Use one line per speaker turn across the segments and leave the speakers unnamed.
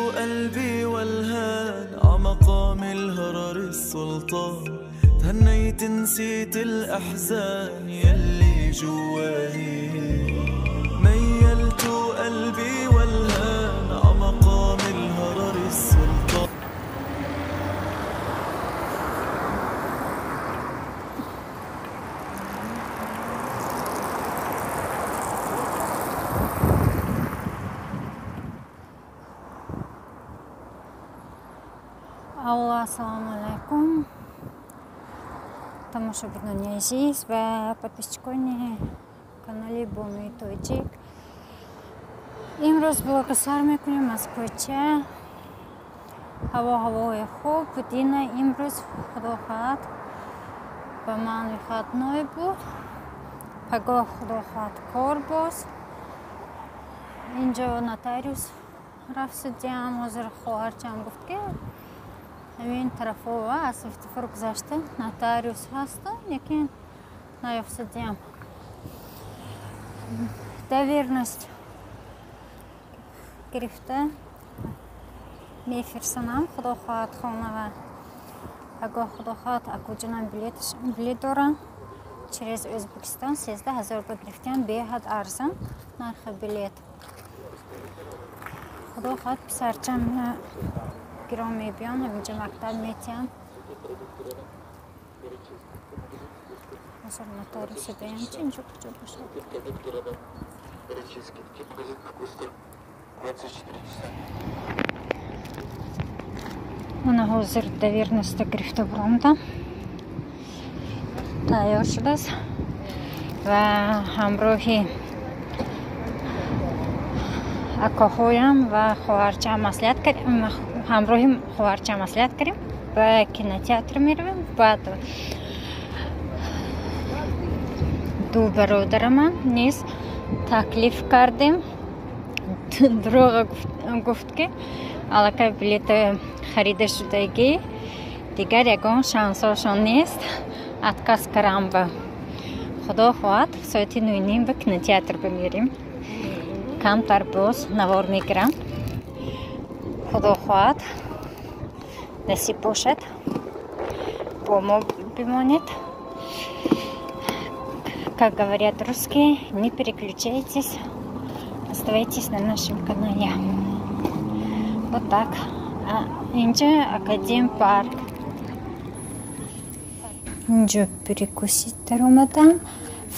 قلبي والهان عمقام الهرر السلطان تهنيت نسيت الأحزان يلي جواني ميلت قلبي والهان عمقام الهرر السلطان.
Ассалому алайкум, тамошобинони азиз ва подписчикони канали Бонуи Тоҷик. Имрӯз блога сар мекунем аз кӯча. Ҳаво ҳавои хуб дина имрӯз худо хоҳад ба ман выходной буд. Пагоҳ худо хоҳад кор боз. Инҷо нотариус рафтидиам. Ҳозир хоҳарчаам гуфт, ки ҳамин тарафова аз светофор гузашта нотариус ҳасту, лекин наёфтидиам. Доверенность гирифта мефирсанам худо хоҳад хонава. Пагоҳ худо хоҳад акуҷанам билет дорам через Ӯзбекистон 13 000 ба гирифтиам, беҳад арзон нархи билет. Худо хоҳад писарчам гирон мебиён, ҳаминҷа мактаб метиҳам. Ҳозир нотариуси биям, чи инҷо куҷо бошад? Мана ҳозир доверенностьа гирифта буромдам, тайёр шудааст ва ҳамроҳи акоҳоям ва хоҳарчаам маслиҳат кардем, ҳамроҳи хоҳарчаам маслиҳат кардем, ба кинотеатр меравем. Баъд ду бародараман низ таклиф кардем. Дурӯға гуфт, ки аллакай билета харида шудагӣ, дигар ягон шансошон нест отказ карам. Ба худо хоҳад соати 9:30 ба кинотеатр бимерем. Камтар боз навор мегирам. Худо хоҳад насиб бошад, бо мо бимонед. Как говорят русские, не переключайтесь, оставайтесь на нашем канале. Вот так. Инҷа Академ парк. Инҷо перекусить даромадам.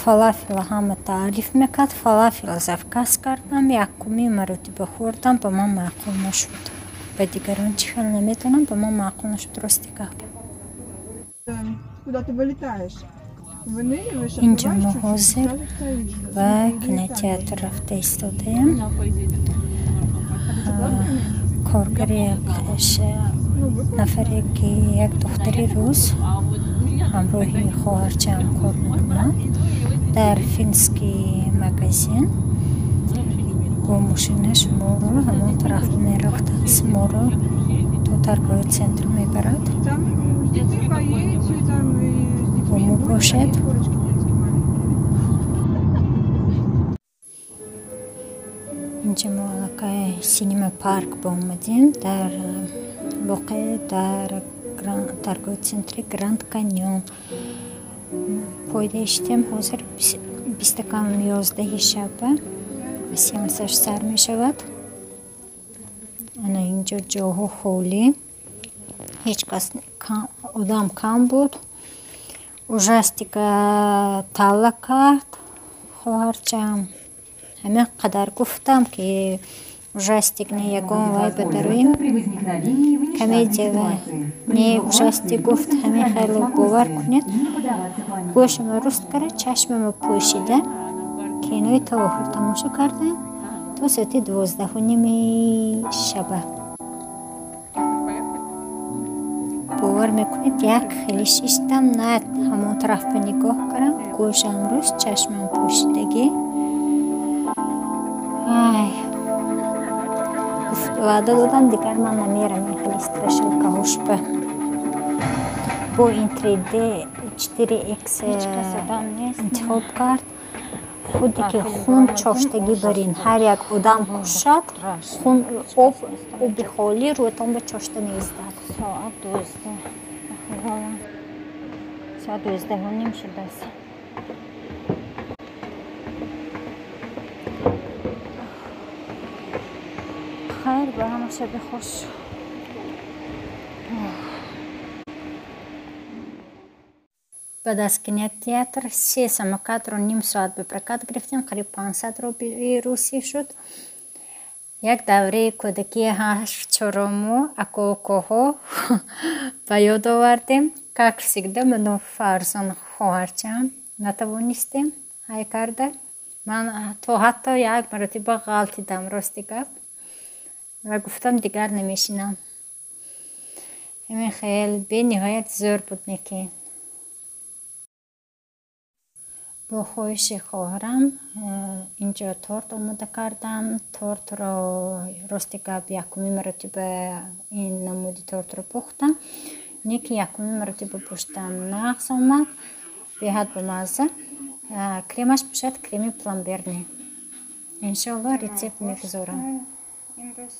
Фалафела ҳама таъриф мекард. Фалафела заказ кардам, якуми маротиба хӯрдам, ба ман маъқул нашуд. Ба дигарон чӣ хел наметавонам, ба ман маъқул нашуд, рости гап.
Куда ты вылетаешь? Выныриваешь,
Инҷа мо
открываешь чуть-чуть,
ҳозир
сразу стоишь.
ба кинотеатр рафта истодаем. Коргари нафаре, ки як духтари рус ҳамроҳи хоҳарчаам кор мекунад дар финский магазин, бо мошинаш моро ҳамон тараф мерафтааст, моро то торговый центр мебарад.
Там с детьми поедете, там и с детьми
Бо мо
будете,
бошед.
и горочки детские маленькие.
Инҷа мо аллакай Синема Парк боомадем, дар воқеъ дар торговый центри Гранд Каньон. Пойда иштем. Ҳозир 10:40 шаба, сеансаш сар мешавад. Ана инҷо ҷоҳо холӣ, ҳеҷ кас, одам кам буд. Ужастика талла кард хоҳарчаам. Ҳамин қадар гуфтам, ки ужастик не, ягон вай ба дароем, комедия не, ужастик гуфт. Ҳамин хело бовар кунед, гӯшама руст карда, чашмама пӯшида кинои то охир тамошо кардем то соати 12:30 шаба. Бовар мекунед, як хеле шиштам, на ҳамон тараф ба нигоҳ кардам, гӯшам руст, чашмам пӯшидагӣ. Ай, ваъда додам, дигар ман намерам ин хеле страшилкаҳошба. Бо ин 3D 4X интихоб кард. Худе ки хун чоштагӣ барин, ҳар як одам кушад, хун об, оби холӣ рӯятон ба чошта меистад.
Соат 12. Соат 12:30 шудааст. Хайр, ба ҳама шаби хуш.
Баъд аз кинотеатр се самокатро ним соат ба прокат гирифтем, қариб 500 рубли русӣ шуд. Як давраи кӯдакии ҳаштчоруму аку-укоҳо ба ёд овардем. Как всегда, ману Фарзон хоҳарчаам натавонистем ҳай карда. Ман то ҳатто як маротиба ғалтидам, рости гап, ва гуфтам, дигар намешинам. Ҳамин хел бениҳоят зӯр буд неки. Бо хоҳиши хоҳарам инҷо торт омода кардам. Тортро, рости гап, якумин маротиба ин намуди тортро пухтам. Не ки якумин маротиба пуштам, нағз омад, беҳад бамазза. Кремаш бошад креми пломбирный. Иншоалло, рецепт мегузорам.
Имрӯз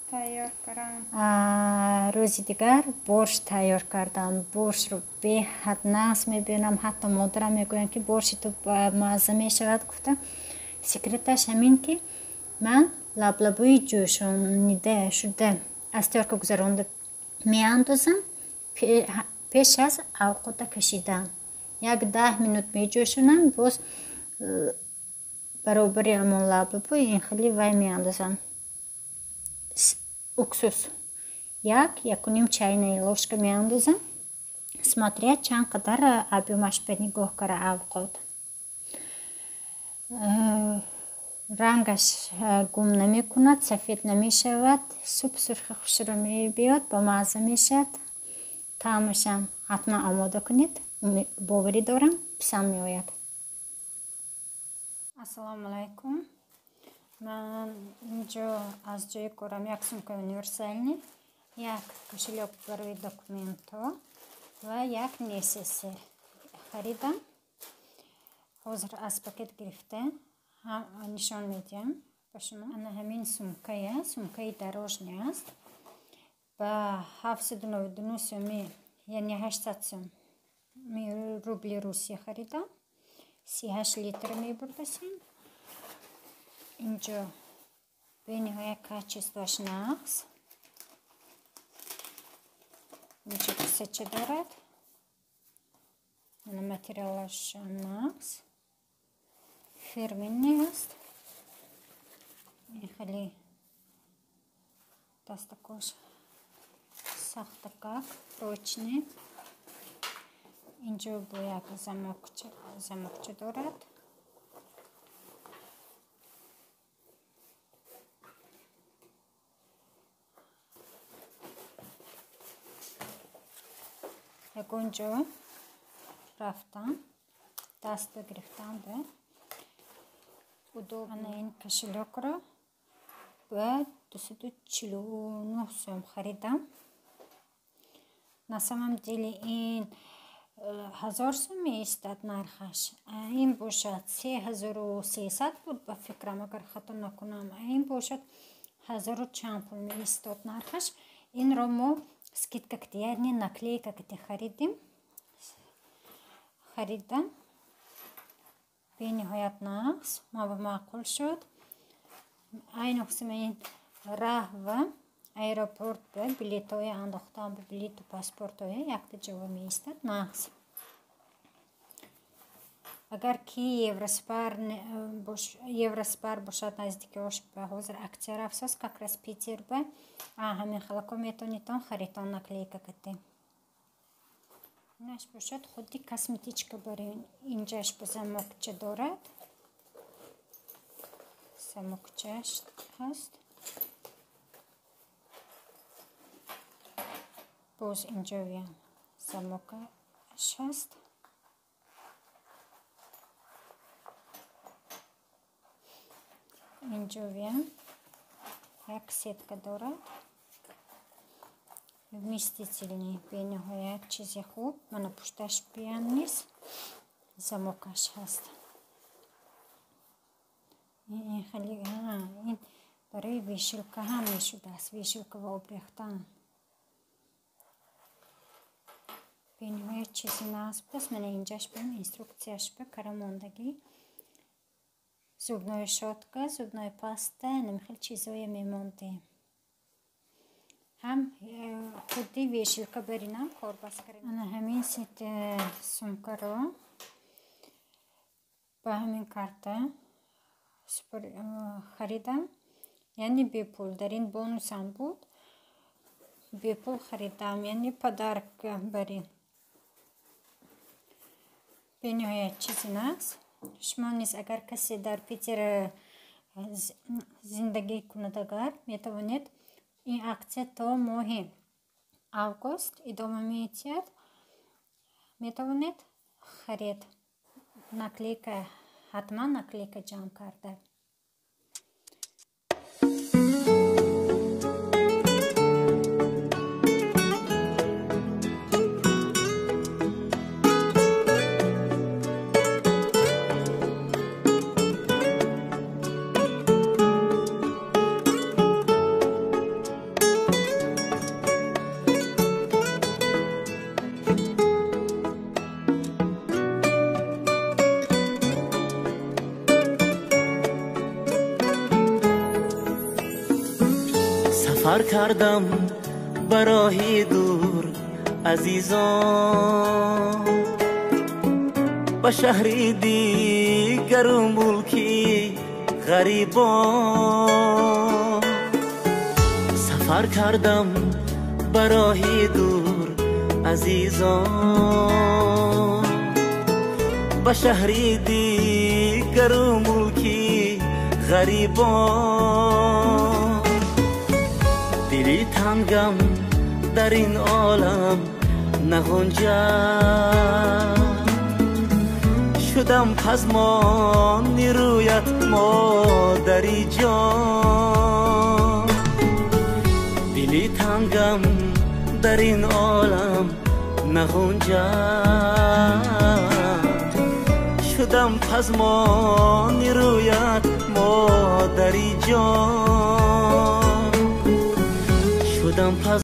тайёр кардам.
Рӯзи дигар борщ тайёр кардам. Борщро беҳад нағз мебинам. Ҳатто модарам мегӯянд, ки борщи ту мазза мешавад гуфта. Секреташ ҳамин, ки ман лаблабӯи ҷӯшонида шуда аз тёрка гузаронда меандозам пеш аз авқота кашидан. Як 10 минут меҷӯшонам, боз баробари ҳамон лаблабӯ ин хеле вай меандозам. Уксус. Як, якуним чайная ложка меандозам. Смотря чанд қадар объёмаш ба нигоҳ кара авқот. Рангаш гум намекунад, сафед намешавад, суп сурхи хушро мебиёд, бамазза мешавад. Таъмашам ҳатман омода кунед, боварӣ дорам, писанд меояд. Ассалому алайкум. Ман инҷо аз ҷои корам як сумкаи универсальный, як кошелёк барои документҳо ва як несесер харидам. Ҳозир аз пакет гирифта нишон медиҳам ба шумо. Ана ҳамин сумкая, сумкаи дорожный аст. Ба 799 сӯми, яъне 800 сӯм рубли Русия харидам. 38 литр мебурдасем. Инҷо бениҳоят качествоаш нағз. Инҷо кисача дорад. Ана материалаш нағз. Фирменный аст. Ин хеле дастакош сахтакак, прочный. Инҷо бо як замокча дорад. Ягон ҷо рафтам, даст гирифтам ба ана ин кошелёкро ба 249 сӯм харидам. На самом деле ин 1000 сӯм меистад нархаш. Ин бошад 3300 буд, ба фикрам, агар хато накунам. Ин бошад ҳазору чанд пул меистод нархаш. Инро мо скидка кти, яъне наклейка кти харидем. Харидам. Бениҳоят нағз, ма ба маъқул шуд. Айни қисми ин раҳ ва аэропорт ба билетҳои андохтан, ба билету паспортҳое якта ҷово меистад, нағз. Агар ки Евроспар бошад наздикиош, ба ҳозир акция рафтааст, как раз Питер ба ҳамин халако метавонедтон харидтон наклейка кати. Инаш бошад худи косметичка барои инҷаш ба замокча дорад. Замокчааш ҳаст. Боз инҷоям замокаш ҳаст. Инҷоям як сетка дорад. Вместительный, бениҳоят чизи хуб. Мана пушташ биям низ замокаш ҳаст. Ин хеле ин барои вешалка ҳам мешудааст, вешалка ва об рехтан. Бениҳоят чизи нағз будааст. Мана инҷаш бим инструкцияш ба кара мондагӣ. Зубная щётка, зубная паста, инам хел чизое мемондем. Ҳам худи вешалка баринам корбас кардем. Ана ҳамин сумкаро ба ҳамин карта харидам, яъне бепул. Дар ин бонусам буд, бепул харидам, яъне подарок барин. Бениҳоят чизи нағз. Шумо низ агар касе дар Питер зиндагӣ кунад, агар метавонед, ин аксия то моҳи август идома медиҳад, метавонед харид. Наклейка, ҳатман наклейка ҷамъ карда.
Сафар кардам ба роҳи дур, азизон, ба шаҳри дигару мулки ғарибон. Сафар кардам ба роҳи дур, азизон, ба шаҳри дигару мулки ғарибон. Дили тангам дар ин олам нағунҷад, шудам пазмони рӯят модари ҷон. Дили тангам дар ин олам нағунҷад, шудам пазмони рӯят модари ҷон. Шудам паз